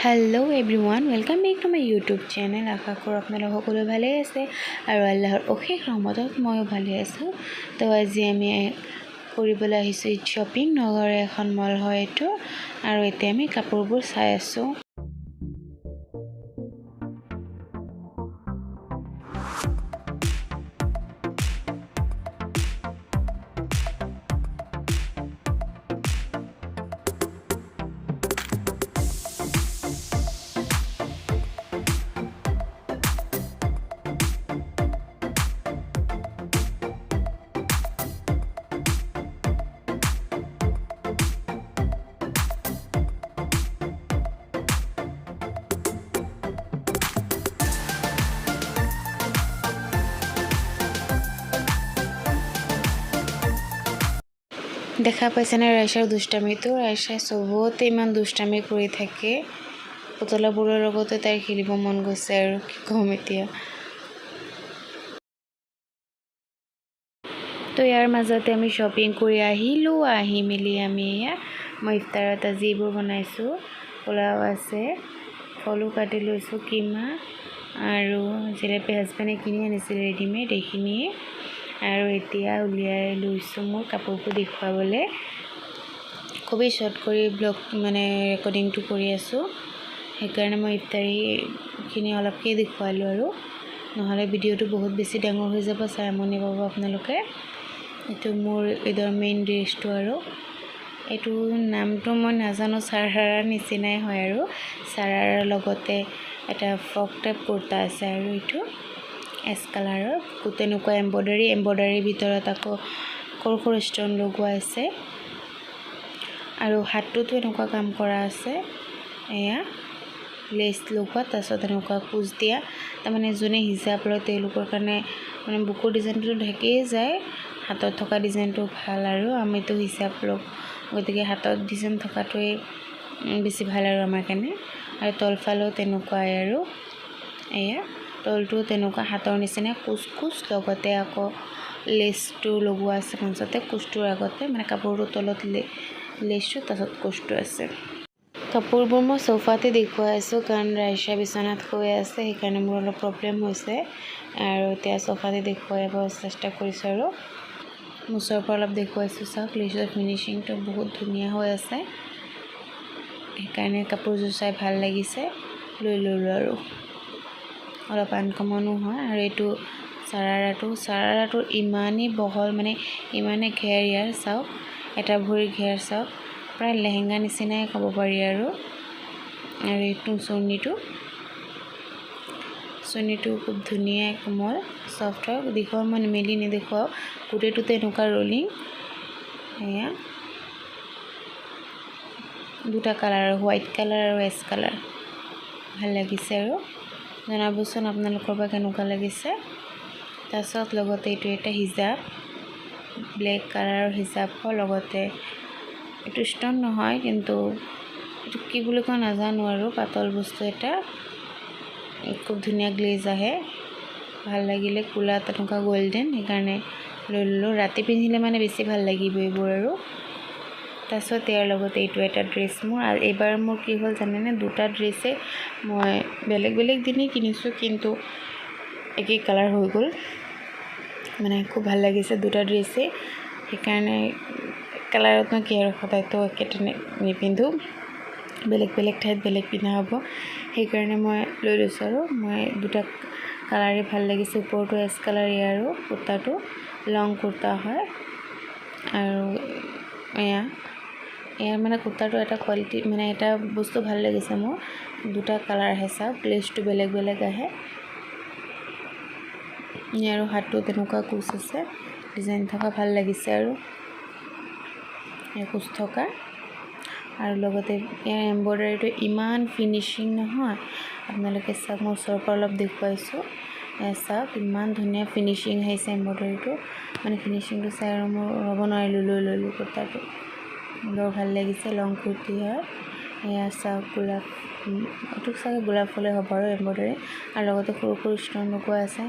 Hello everyone, welcome back to my YouTube channel. আশা কৰোঁ আপোনালোক সকলো ভালেই আছে আৰু আল্লাহৰ অশেষ ৰহমতত ময়ো ভালে আছোঁ। তো আজি আমি কৰিবলৈ আহিছোঁ ঈদ শ্বপিং। নগৰৰ এখন মল হয় এইটো আৰু এতিয়া আমি কাপোৰবোৰ চাই আছোঁ। দেখা পাইছেনে ৰাইচাৰ দুষ্টামিটো? ৰাইচাই চবতে ইমান দুষ্টামি কৰি থাকে। পুতলাবোৰৰ লগতে তাইৰ খেলিব মন গৈছে আৰু কি ক'ম এতিয়া। তো ইয়াৰ মাজতে আমি শ্বপিং কৰি আহিলোঁ। আহি মেলি আমি এয়া মই ইফতাৰত আজি এইবোৰ বনাইছোঁ। পোলাও আছে, ফলো কাটি লৈছোঁ, কিমা আৰু জিলেপি হাজবেণ্ডে কিনি আনিছিল ৰেডিমেড এইখিনিয়ে। আৰু এতিয়া উলিয়াই লৈছোঁ মোৰ কাপোৰবোৰ দেখুৱাবলৈ। খুবেই শ্বৰ্ট কৰি ব্লগ মানে ৰেকৰ্ডিংটো কৰি আছোঁ, সেইকাৰণে মই ইফতাৰীখিনি অলপকৈ দেখুৱালোঁ আৰু নহ'লে ভিডিঅ'টো বহুত বেছি ডাঙৰ হৈ যাব, চাই আমনি পাব আপোনালোকে। এইটো মোৰ ঈদৰ মেইন ড্ৰেছটো আৰু এইটো নামটো মই নাজানো, চাৰাৰাৰ নিচিনাই হয় আৰু চাৰাৰাৰ লগতে এটা ফ্ৰক টাইপ কুৰ্তা আছে আৰু এইটো এছ কালাৰৰ তেনেকুৱা এম্ব্ৰইডাৰী, এম্ব্ৰইডাৰীৰ ভিতৰত আকৌ সৰু সৰু ষ্ট'ন লগোৱা আছে আৰু হাতটোতো এনেকুৱা কাম কৰা আছে। এয়া লেচ লগোৱা, তাৰপিছত এনেকুৱা কোচ দিয়া। তাৰমানে যোনে হিজাব লয় তেওঁলোকৰ কাৰণে মানে বুকুৰ ডিজাইনটো থাকিয়েই যায়, হাতত থকা ডিজাইনটো ভাল আৰু আমিতো হিজাব লওঁ, গতিকে হাতত ডিজাইন থকাটোৱেই বেছি ভাল আৰু আমাৰ কাৰণে। আৰু তলফালেও তেনেকুৱাই আৰু এয়া তলটো তেনেকুৱা হাতৰ নিচিনা কোচ কোচ, লগতে আকৌ লেচটো লগোৱা আছে মাজতে কোচটোৰ আগতে, মানে কাপোৰটোৰ তলত লেচটো, তাৰপিছত কোচটো আছে। কাপোৰবোৰ মই চোফাতে দেখুৱাই আছোঁ, কাৰণ ৰাইচা বিচনাত শুই আছে, সেইকাৰণে মোৰ অলপ প্ৰব্লেম হৈছে আৰু এতিয়া চোফাতে দেখুৱাব চেষ্টা কৰিছোঁ আৰু ওচৰৰ পৰা অলপ দেখুৱাইছোঁ। চাওক, লেচৰ ফিনিচিংটো বহুত ধুনীয়া হৈ আছে, সেইকাৰণে কাপোৰযোৰ চাই ভাল লাগিছে, লৈ ল'লোঁ আৰু অলপ আনকমনো হয়। আৰু এইটো চাৰাৰাটো, চাৰাৰাটো ইমানেই বহল, মানে ইমানেই ঘেৰ ইয়াৰ, চাওক এটা ভৰিৰ ঘেৰ চাওক, প্ৰায় লেহেংগা নিচিনাই ক'ব পাৰি আৰু। আৰু এইটো চুৰ্ণিটো, চুৰ্ণিটো খুব ধুনীয়া, কোমল, চফ্ট হয়। দীঘল মই মেলি নেদেখুৱাওঁ, গোটেইটোতে এনেকুৱা ৰলিং। এয়া দুটা কালাৰ, হোৱাইট কালাৰ আৰু এছ কালাৰ, ভাল লাগিছে আৰু জনাবচোন আপোনালোকৰ বা কেনেকুৱা লাগিছে। তাৰপিছত লগতে এইটো এটা হিজাব, ব্লেক কালাৰৰ হিজাব হয়, লগতে এইটো ষ্ট'ন নহয় কিন্তু এইটো কি বুলি কয় নাজানো আৰু, পাতল বস্তু এটা, খুব ধুনীয়া গ্লেজ আহে, ভাল লাগিলে, ক'লা তেনেকুৱা গ'ল্ডেন, সেইকাৰণে লৈ ল'লোঁ। ৰাতি পিন্ধিলে মানে বেছি ভাল লাগিব এইবোৰ আৰু। তাৰপিছত ইয়াৰ লগতে এইটো এটা ড্ৰেছ মোৰ। আৰু এইবাৰ মোৰ কি হ'ল জানেনে, দুটা ড্ৰেছে মই বেলেগ বেলেগ দিনেই কিনিছোঁ, কিন্তু একেই কালাৰ হৈ গ'ল, মানে খুব ভাল লাগিছে দুটা ড্ৰেছেই, সেইকাৰণে কালাৰতনো কি আৰু, সদায়তো একেটা নিপিন্ধোঁ, বেলেগ বেলেগ ঠাইত বেলেগ পিন্ধা হ'ব, সেইকাৰণে মই লৈ লৈছোঁ আৰু মই দুটা কালাৰেই ভাল লাগিছে। ওপৰটো এছ কালাৰ, ইয়াৰো কুৰ্তাটো লং কুৰ্তা হয় আৰু এয়া ইয়াৰ মানে কুৰ্তাটো এটা কোৱালিটি, মানে এটা বস্তু ভাল লাগিছে মোৰ, দুটা কালাৰ আহে চাওক, গ্লেজটো বেলেগ বেলেগ আহে। ইয়াৰো হাতটো তেনেকুৱা কোচ আছে, ডিজাইন থকা, ভাল লাগিছে আৰু কোচ থকা। আৰু লগতে ইয়াৰ এম্ব্ৰইডাৰীটো ইমান ফিনিচিং নহয়, আপোনালোকে চাওক, মই ওচৰৰ পৰা অলপ দেখুৱাইছোঁ। চাওক ইমান ধুনীয়া ফিনিচিং আহিছে এম্ব্ৰইডাৰীটো, মানে ফিনিচিংটো চাই আৰু মই ৰ'ব নোৱাৰিলোঁ, লৈ ল'লোঁ কুৰ্তাটো, বৰ ভাল লাগিছে। লং কুৰ্তি হয়। এয়া চাওক গোলাপ, এইটো চাগে গোলাপ ফুলে হ'ব আৰু এম্ব্ৰইডাৰী, আৰু লগতে সৰু সৰু ষ্ট'ন লগোৱা আছে।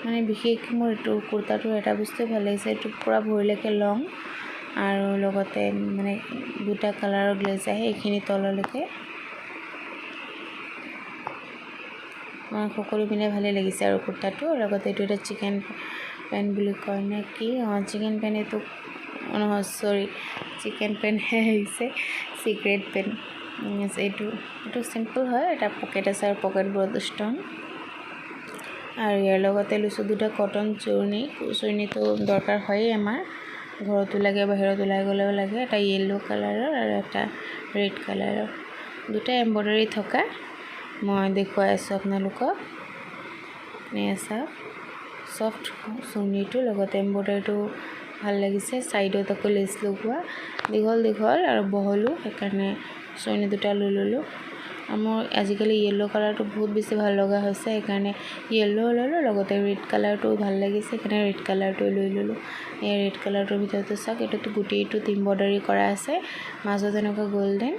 মানে বিশেষকৈ মোৰ এইটো কুৰ্তাটোৰ এটা বস্তুৱে ভাল লাগিছে, এইটো পূৰা ভৰিলৈকে লং আৰু লগতে মানে দুটা কালাৰৰ গ্লেজ আহে এইখিনি তললৈকে। মানে সকলো পিনে ভালেই লাগিছে আৰু কুৰ্তাটো। লগতে এইটো এটা চিকেন পেণ্ট বুলি কয় নে কি? অঁ, চিকেন পেণ্ট এইটো নহয়, চৰি, চিকেন পেণ্টহে আহিছে, চিগাৰেট পেণ্ট এইটো। এইটো চিম্পল হয়, এটা পকেট আছে আৰু পকেটবোৰত ষ্ট'ন। আৰু ইয়াৰ লগতে লৈছোঁ দুটা কটন চুৰ্ণি। চুৰ্ণিটো দৰকাৰ হয়েই আমাৰ, ঘৰতো লাগে, বাহিৰত ওলাই গ'লেও লাগে। এটা য়েল্ল' কালাৰৰ আৰু এটা ৰেড কালাৰৰ, দুটা এম্ব্ৰইডাৰী থকা। মই দেখুৱাই আছোঁ আপোনালোকক। এয়া চাওক, চফ্ট চুৰ্ণিটো, লগতে এম্ব্ৰইডাৰীটো ভাল লাগিছে। ছাইডত আকৌ লেচ লগোৱা, দীঘল দীঘল আৰু বহলো, সেইকাৰণে চুৰ্ণি দুটা লৈ ল'লোঁ। আৰু মোৰ আজিকালি য়েল্ল' কালাৰটো বহুত বেছি ভাল লগা হৈছে, সেইকাৰণে য়েল্ল' ল'লোঁ। লগতে ৰেড কালাৰটোও ভাল লাগিছে, সেইকাৰণে ৰেড কালাৰটো লৈ ল'লোঁ। এই ৰেড কালাৰটোৰ ভিতৰতো চাওক, এইটোতো গোটেইটোত এম্ব্ৰইডাৰী কৰা আছে। মাজত এনেকুৱা গ'ল্ডেন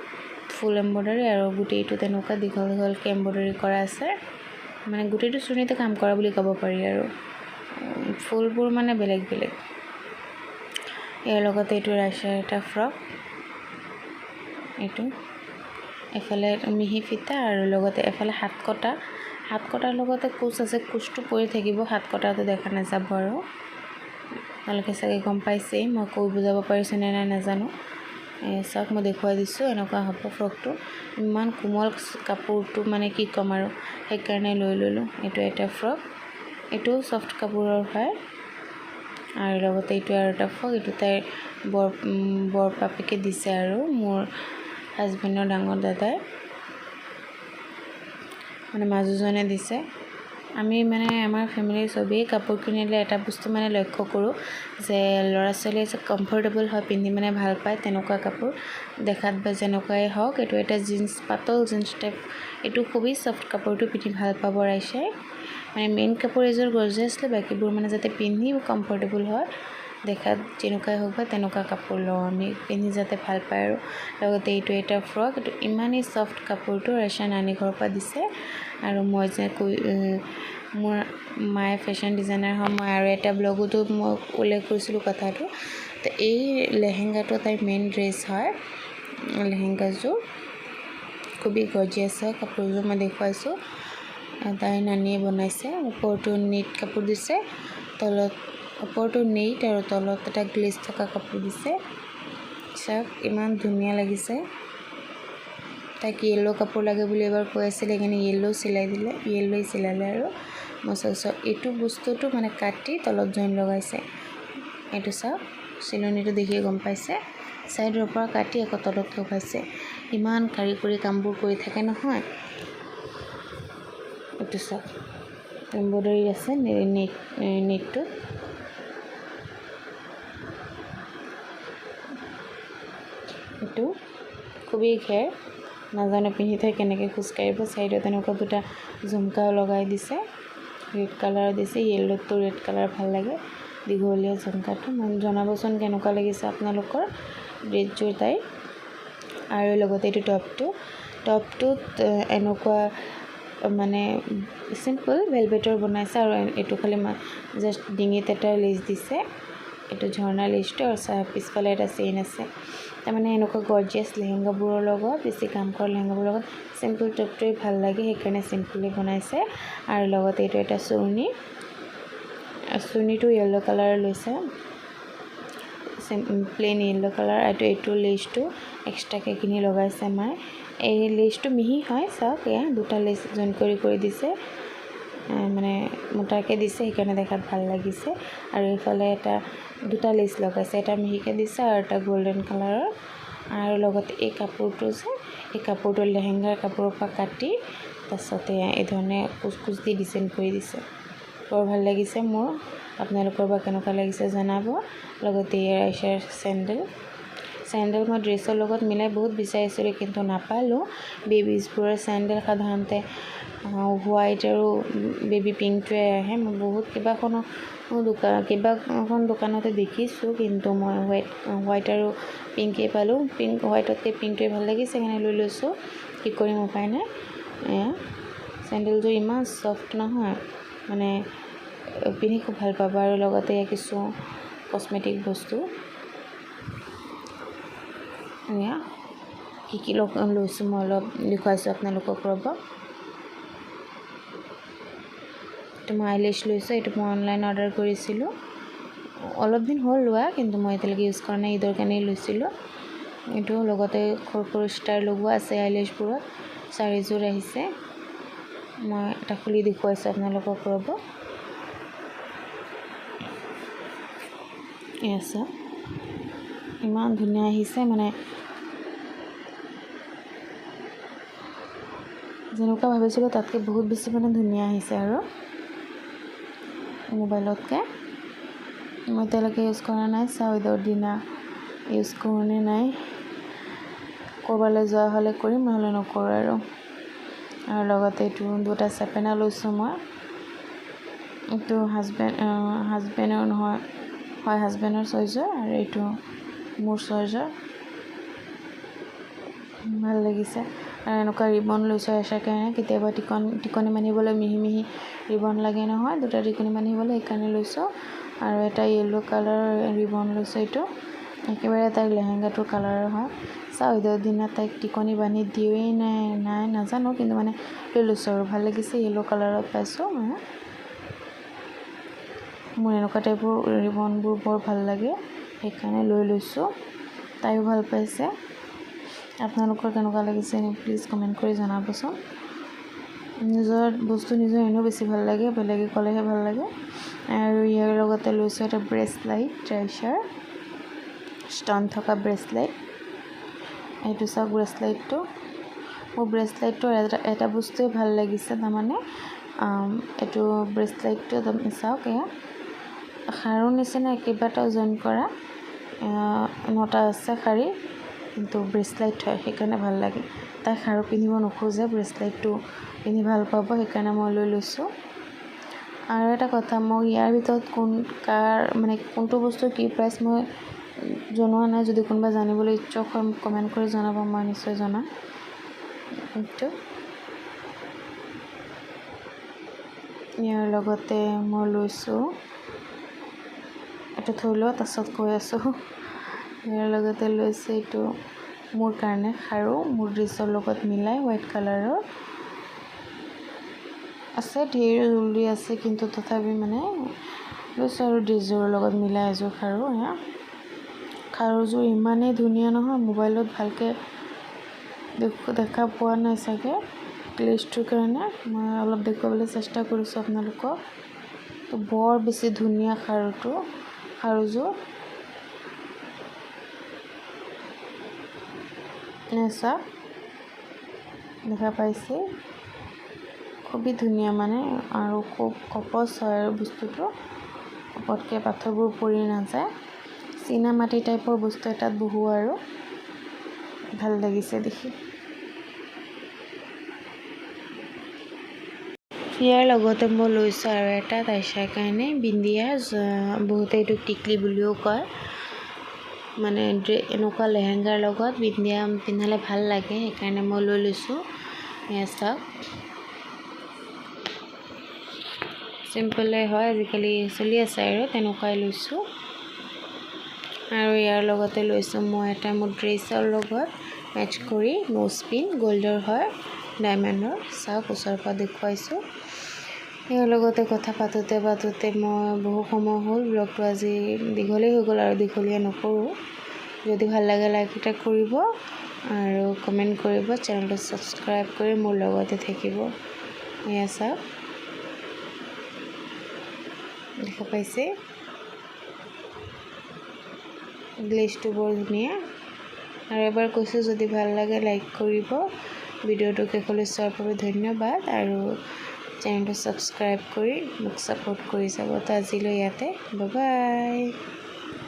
ফুল এম্ব্ৰইডাৰী আৰু গোটেইটো তেনেকুৱা দীঘল দীঘলকৈ এম্ব্ৰইডাৰী কৰা আছে। মানে গোটেইটো চুৰ্ণিতে কাম কৰা বুলি ক'ব পাৰি আৰু ফুলবোৰ মানে বেলেগ বেলেগ। ইয়াৰ লগতে এইটো ৰাইচাৰ এটা ফ্ৰক। এইটো এফালে মিহি ফিতা আৰু লগতে এফালে হাত কটা। হাত কটাৰ লগতে কোচ আছে, কোচটো পৰি থাকিব, হাত কটাটো দেখা নাযাব। আৰু আপোনালোকে চাগে গম পাইছেই, মই কৈ বুজাব পাৰিছোঁ নে নাই নাজানো। চাওক, মই দেখুৱাই দিছোঁ, এনেকুৱা হ'ব ফ্ৰকটো। ইমান কোমল কাপোৰটো, মানে কি ক'ম আৰু, সেইকাৰণে লৈ ল'লোঁ। এইটো এটা ফ্ৰক, এইটোও চফ্ট কাপোৰৰ হয়। আৰু লগতে এইটো আৰু এটা ফ্ৰক। এইটো তাইৰ বৰ বৰ বাপেকে দিছে আৰু মোৰ হাজবেণ্ডৰ ডাঙৰ দাদাই, মানে মাজুজনে দিছে। আমি মানে আমাৰ ফেমিলিৰ চবেই কাপোৰ কিনিলে এটা বস্তু মানে লক্ষ্য কৰোঁ যে ল'ৰা ছোৱালীয়ে যে কমফৰ্টেবল হয়, পিন্ধি মানে ভাল পায়, তেনেকুৱা কাপোৰ, দেখাত বা যেনেকুৱাই হওক। এইটো এটা জিন্স, পাতল জিন্স টাইপ। এইটো খুবেই চফ্ট কাপোৰটো, পিন্ধি ভাল পাব ৰাইচাই। মানে মেইন কাপোৰ এযোৰ গৰ্জিয়াছ আছিলে, বাকীবোৰ মানে যাতে পিন্ধি কমফৰ্টেবল হয়, দেখাত যেনেকুৱাই হওক বা তেনেকুৱা কাপোৰ লওঁ আমি, পিন্ধি যাতে ভাল পায়। আৰু লগতে এইটো এটা ফ্ৰক। এইটো ইমানেই চফ্ট কাপোৰটো, ৰাইচা নানী ঘৰৰ পৰা দিছে। আৰু মই যে কৈ মোৰ মায়ে ফেশ্বন ডিজাইনাৰ হয়, মই আৰু এটা ব্লগতো মই উল্লেখ কৰিছিলোঁ কথাটো। তো এই লেহেংগাটো তাইৰ মেইন ড্ৰেছ হয়। লেহেংগাযোৰ খুবেই গৰ্জিয়াছ হয়। কাপোৰযোৰ মই দেখুৱাইছোঁ, তাইৰ নানীয়ে বনাইছে। ওপৰটো নেট কাপোৰ দিছে, তলত ওপৰটো নেট আৰু তলত এটা গ্লেজ থকা কাপোৰ দিছে। চাওক, ইমান ধুনীয়া লাগিছে। তাইক য়েল্ল' কাপোৰ লাগে বুলি এবাৰ কৈ আছিলে, সেইকাৰণে য়েল্ল' চিলাই দিলে, য়েল্ল'ই চিলালে। আৰু মই চাইছোঁ, এইটো বস্তুটো মানে কাটি তলত জইন লগাইছে। এইটো চাওক, চিলনিটো দেখিয়ে গম পাইছে, ছাইডৰ পৰা কাটি আকৌ তলত লগাইছে। ইমান কাৰিকৰী কামবোৰ কৰি থাকে নহয়। এইটো চাওক, এম্ব্ৰইডাৰী আছে নেটটোত। এইটো খুবেই ঘেৰ, নাজানো পিন্ধি তাই কেনেকৈ খোজকাঢ়িব। ছাইডত এনেকুৱা দুটা ঝুমকাও লগাই দিছে, ৰেড কালাৰ দিছে। য়েল্ল'তটো ৰেড কালাৰ ভাল লাগে। দীঘলীয়া ঝুমকাটো। মোক জনাবচোন কেনেকুৱা লাগিছে আপোনালোকৰ ড্ৰেছযোৰ তাইৰ। আৰু লগতে এইটো টপটো। টপটোত এনেকুৱা মানে চিম্পল ভেলভেটৰ বনাইছে আৰু এইটো খালি জাষ্ট ডিঙিত এটা লেচ দিছে, এইটো ঝৰ্ণা লেচটো, আৰু পিছফালে এটা চেইন আছে। তাৰমানে এনেকুৱা গৰ্জিয়াছ লেহেংগাবোৰৰ লগত, বেছি কাম কৰা লেহেংগাবোৰৰ লগত চিম্পল টপটোৱে ভাল লাগে, সেইকাৰণে চিম্পলি বনাইছে। আৰু লগতে এইটো এটা চুৰ্ণি। চুৰ্ণিটো য়েল্ল' কালাৰ লৈছে, প্লেইন য়েল্ল' কালাৰ। এইটো লেচটো এক্সট্ৰাকৈ কিনি লগাইছে মায়ে। এই লেচটো মিহি হয়। চাওক, এয়া দুটা লেচ জইন কৰি কৰি দিছে, মানে মোটাকৈ দিছে, সেইকাৰণে দেখাত ভাল লাগিছে। আৰু এইফালে এটা দুটা লেচ লগাইছে, এটা মিহিকৈ দিছে আৰু এটা গ'ল্ডেন কালাৰৰ। আৰু লগতে এই কাপোৰটো যে, এই কাপোৰটো লেহেংগাৰ কাপোৰৰ পৰা কাটি তাৰপিছতে এই ধৰণে কোচ কোচ দি ডিজাইন কৰি দিছে। বৰ ভাল লাগিছে মোৰ। আপোনালোকৰ বা কেনেকুৱা লাগিছে জনাব। লগতে এই ৰাইচাৰ চেণ্ডেল। চেণ্ডেল মই ড্ৰেছৰ লগত মিলাই বহুত বিচাৰিছিলোঁ, কিন্তু নাপালোঁ। বেবিজবোৰৰ চেণ্ডেল সাধাৰণতে হোৱাইট আৰু বেবী পিংকটোৱে আহে। মই বহুত কেইবাখনো দোকান, কেইবাখন দোকানতে দেখিছোঁ, কিন্তু মই হোৱাইট আৰু পিংকেই পালোঁ। পিংক, হোৱাইটতকৈ পিংকটোৱে ভাল লাগিছে, সেইকাৰণে লৈ লৈছোঁ। কি কৰিম, উপায় নাই। এয়া চেণ্ডেলযোৰ ইমান চফ্ট নহয়, মানে পিন্ধি খুব ভাল পাব। আৰু লগতে কিছু কচমেটিক বস্তু। এয়া কি কি লৈছোঁ মই অলপ দেখুৱাইছোঁ আপোনালোকক, ৰ'ব। এইটো মই আইলেছ লৈছোঁ। এইটো মই অনলাইন অৰ্ডাৰ কৰিছিলোঁ, অলপ দিন হ'ল লোৱা, কিন্তু মই এতিয়ালৈকে ইউজ কৰা নাই, ঈদৰ কাৰণেই লৈছিলোঁ। এইটো লগতে সৰু সৰু ষ্টাৰ লগোৱা আছে আইলেছবোৰত, চাৰিযোৰ আহিছে। মই এটা খুলি দেখুৱাইছোঁ আপোনালোকক, ৰ'ব। এয়া চাওক, ইমান ধুনীয়া আহিছে, মানে যেনেকুৱা ভাবিছিলোঁ তাতকৈ বহুত বেছি মানে ধুনীয়া আহিছে আৰু মোবাইলতকৈ। মই এতিয়ালৈকে ইউজ কৰা নাই, চাওঁ ঈদৰ দিনা ইউজ কৰোঁ নে নাই। ক'ৰবালৈ যোৱা হ'লে কৰিম, নহ'লে নকৰোঁ আৰু। আৰু লগতে এইটো দুটা চেপেনা লৈছোঁ মই। এইটো হাজবেণ্ডৰ নহয়, হয় হাজবেণ্ডৰ চইজৰ, আৰু এইটো মোৰ চইজৰ, ভাল লাগিছে। আৰু এনেকুৱা ৰিবন লৈছোঁ এচাৰ কাৰণে, কেতিয়াবা টিকনি বান্ধিবলৈ মিহি মিহি ৰিবন লাগে নহয়, দুটা টিকনি বান্ধিবলৈ, সেইকাৰণে লৈছোঁ। আৰু এটা য়েল্ল' কালাৰৰ ৰিবন লৈছোঁ, এইটো একেবাৰে তাইৰ লেহেংগাটোৰ কালাৰৰ হয়। চাওঁ ঈদৰ দিনা তাইক টিকনি বান্ধি দিওঁৱেই নাই নাই নাজানো, কিন্তু মানে লৈ লৈছোঁ আৰু ভাল লাগিছে। য়েল্ল' কালাৰত পাইছোঁ মই। মোৰ এনেকুৱা টাইপৰ ৰিবনবোৰ বৰ ভাল লাগে, সেইকাৰণে লৈ লৈছোঁ। তাইও ভাল পাইছে। আপোনালোকৰ কেনেকুৱা লাগিছে প্লিজ কমেণ্ট কৰি জনাবচোন। নিজৰ বস্তু নিজৰ এনেও বেছি ভাল লাগে, বেলেগে ক'লেহে ভাল লাগে। আৰু ইয়াৰ লগতে লৈছোঁ এটা ব্ৰেচলাইট, ট্ৰেছাৰ ষ্ট'ন থকা ব্ৰেচলাইট। এইটো চাওক ব্ৰেচলাইটটো। মোৰ ব্ৰেচলাইটটোৰ এটা বস্তুৱে ভাল লাগিছে, তাৰমানে এইটো ব্ৰেচলাইটটো চাওক, এয়া খাৰুৰ নিচিনা কেইবাটাও জইন কৰা নটা আছে শাৰী, কিন্তু ব্ৰেচলাইট হয়, সেইকাৰণে ভাল লাগে। তাই খাৰু পিন্ধিব নোখোজে, ব্ৰেচলাইটটো পিন্ধি ভাল পাব, সেইকাৰণে মই লৈ লৈছোঁ। আৰু এটা কথা, মই ইয়াৰ ভিতৰত কোন কাৰ মানে কোনটো বস্তুৰ কি প্ৰাইচ মই জনোৱা নাই, যদি কোনোবা জানিবলৈ ইচ্ছুক হয় মোক কমেণ্ট কৰি জনাব, মই নিশ্চয় জনাম। এইটো ইয়াৰ লগতে মই লৈছোঁ, এইটো থৈ লোৱা, তাৰপাছত কৈ আছোঁ। ইয়াৰ লগতে লৈছোঁ এইটো মোৰ কাৰণে খাৰু, মোৰ ড্ৰেছৰ লগত মিলাই হোৱাইট কালাৰৰ আছে, ঢেৰ জুলৰি আছে, কিন্তু তথাপি মানে লৈছোঁ আৰু ড্ৰেছযোৰৰ লগত মিলাই এযোৰ খাৰু। এয়া খাৰুযোৰ ইমানেই ধুনীয়া নহয়, মোবাইলত ভালকৈ দেখা পোৱা নাই চাগে গ্লেজটোৰ কাৰণে, মই অলপ দেখুৱাবলৈ চেষ্টা কৰিছোঁ আপোনালোকক। তো বৰ বেছি ধুনীয়া খাৰুযোৰ। চাওক, দেখা পাইছে, খুবেই ধুনীয়া মানে, আৰু খুব কপচ হয় আৰু বস্তুটো, পটকৈ পাথৰবোৰ পৰি নাযায়। চীনা মাটি টাইপৰ বস্তু এটাত বহু আৰু ভাল লাগিছে দেখি। ইয়াৰ লগতে মই লৈছোঁ আৰু এটা তাইছাৰ কাৰণে বিন্দিয়া, বহুতে এইটোক টিকলি বুলিও কয়। মানে এনেকুৱা লেহেংগাৰ লগত বিন্দিয়া পিন্ধালে ভাল লাগে, সেইকাৰণে মই লৈ লৈছোঁ। এয়া চাওক, চিম্পলে হয়, আজিকালি চলি আছে আৰু তেনেকুৱাই লৈছোঁ। আৰু ইয়াৰ লগতে লৈছোঁ মই এটা মোৰ ড্ৰেছৰ লগত মেচ কৰি ন'জ পিন, গ'ল্ডৰ হয়, ডায়মণ্ডৰ। চাওক, ওচৰৰ পৰা দেখুৱাইছোঁ। ইয়াৰ লগতে কথা পাতোঁতে পাতোঁতে মই বহু সময় হ'ল, ব্লগটো আজি দীঘলেই হৈ গ'ল, আৰু দীঘলীয়া নকৰোঁ। যদি ভাল লাগে লাইক এটা কৰিব আৰু কমেণ্ট কৰিব, চেনেলটো ছাবস্ক্ৰাইব কৰি মোৰ লগতে থাকিব। এয়া চাওক, দেখা পাইছে, গ্লেজটো বৰ ধুনীয়া। আৰু এবাৰ কৈছোঁ, যদি ভাল লাগে লাইক কৰিব। ভিডিঅ'টো শেষলৈ চোৱাৰ বাবে ধন্যবাদ, আৰু চেনেলটো ছাবস্ক্ৰাইব কৰি মোক ছাপোৰ্ট কৰি যাব। তো আজিলৈ ইয়াতে, বাই বাই।